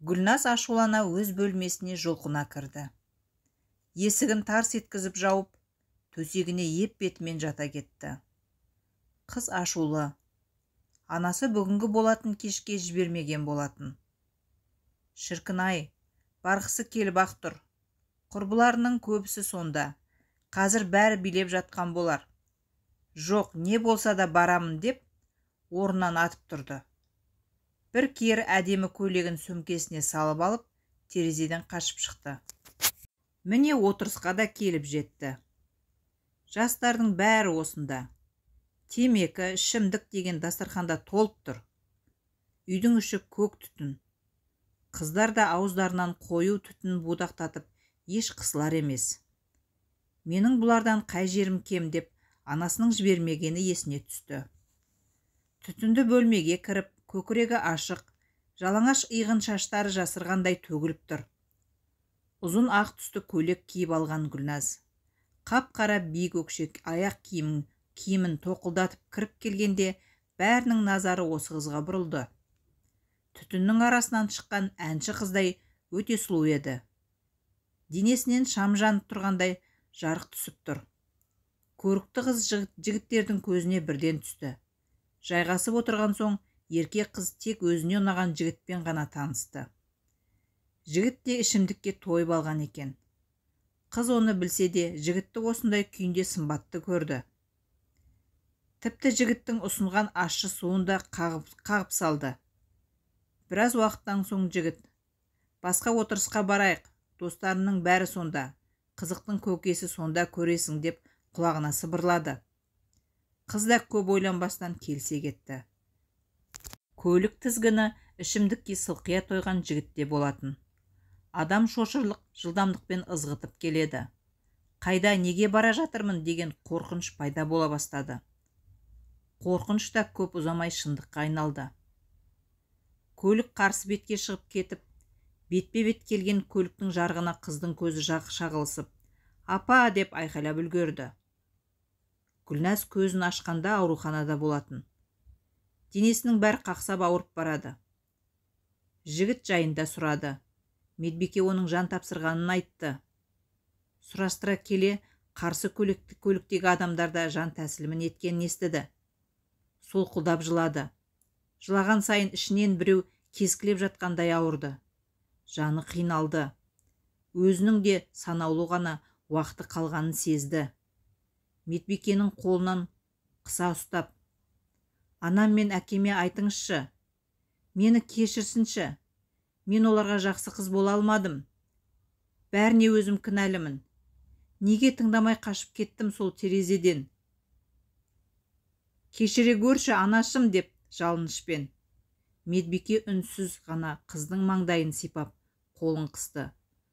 Гүлназ ашулана өз бөлмесіне жұлқына кірді. Есігін тарс еткізіп жауып, төсегіне еп бетімен жата кетті. Қыз ашулы. Анасы бүгінгі болатын кешке жібермеген болатын. Шіркін-ай, барғысы келіп-ақ тұр. Құрбыларының көбісі сонда. Қазір бәрі билеп жатқан болар. Жоқ, не болса да барамын деп, орнынан атып тұрды. Бір киер әдемі көйлегін сөмкесіне салып алып, терезеден қашып шықты. Міне, отырысқа да келіп жетті. Жастардың бәрі осында. Темекі, ішімдік деген дастарханда толып тұр. Үйдің іші көк түтін. Қыздар да ауыздарынан қою түтін будақтатып, еш қысылар емес. Менің бұлардан қай жерім кем деп анасының жібермегені есіне түсті. Түтінді бөлмеге кіріп, көкірегі ашық, жалаңаш иығын шаштары жасырғандай төгіліп тұр. Ұзын ақ түсті көйлек киіп алған Гүлназ. Қап-қара биік өкше аяқ киімін тоқылдатып кіріп келгенде бәрінің назары осы қызға бұрылды. Түтіннің арасынан шыққан әнші қыздай өте сұлу еді. Денесінен шам жанып тұрғандай жарық түсіп тұр. Көрікті қыз жігіттердің көзіне бірден түсті. Жайғасып отырған соң еркек қыз тек өзіне ұнаған жігітпен ғана танысты. Жігіт те ішімдікке тойып алған екен. Қыз оны білсе де, жігітті осындай күйінде сымбатты көрді. Тіпті жігіттің ұсынған ащы суын да қағып салды. Біраз уақыттан соң жігіт: "Басқа отырысқа барайық, достарымның бәрі сонда, қызықтың көкесі сонда көресің" деп құлағына сыбырлады. Қыз да көп ойланбастан келісе кетті. Көлік тізгіні ішімдікке сылқия тойған жігітте болатын. Адам шошырлық жылдамдықпен ызғытып келеді. Қайда, неге бара жатырмын деген қорқыныш пайда бола бастады. Қорқыныш та көп ұзамай шындыққа айналды. Көлік қарсы бетке шығып кетіп, бетпе-бет келген көліктің жарығына қыздың көзі шағылысып, "Апа!" деп айқайлап үлгерді. Гүлназ көзін ашқанда ауруханада болатын. Денесінің бәрі қақсап ауырып барады. Жігіт жайында сұрады. Медбике оның жан тапсырғанын айтты. Сұрастыра келе қарсы көліктегі адамдар да жан тәсілімін еткенін естіді. Солқылдап жылады. Жылаған сайын ішінен біреу кескілеп жатқандай ауырды. Жаны қиналды. Өзінің де санаулы ғана уақыты қалғанын сезді. Медбикенің қолынан қыса ұстап, "Анам мен әкеме айтыңызшы, мені кешірсінші, мен оларға жақсы қыз бола алмадым. Бәріне өзім кінәлімін. Неге тыңдамай қашып кеттім сол терезеден? Кешіре көрші, анашым" деп жалынышпен. Медбике үнсіз ғана қыздың маңдайын сипап, қолын қысты.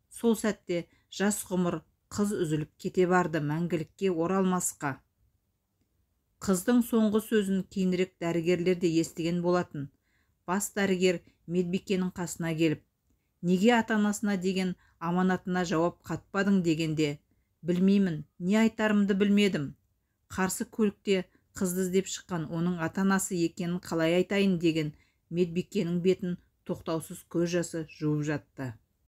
Сол сәтте жас ғұмыр қыз үзіліп кете барды мәңгілікке оралмасқа. Қыздың соңғы сөзін кейінірек дәрігерлер де естіген болатын. Бас дәрігер медбикенің қасына келіп, "Неге ата-анасына деген аманатына жауап қатпадың?" дегенде, "Білмеймін, не айтарымды білмедім. Қарсы көлікте қызды іздеп шыққан оның ата-анасы екенін қалай айтайын?" деген медбикенің бетін тоқтаусыз көз жасы жуып жатты.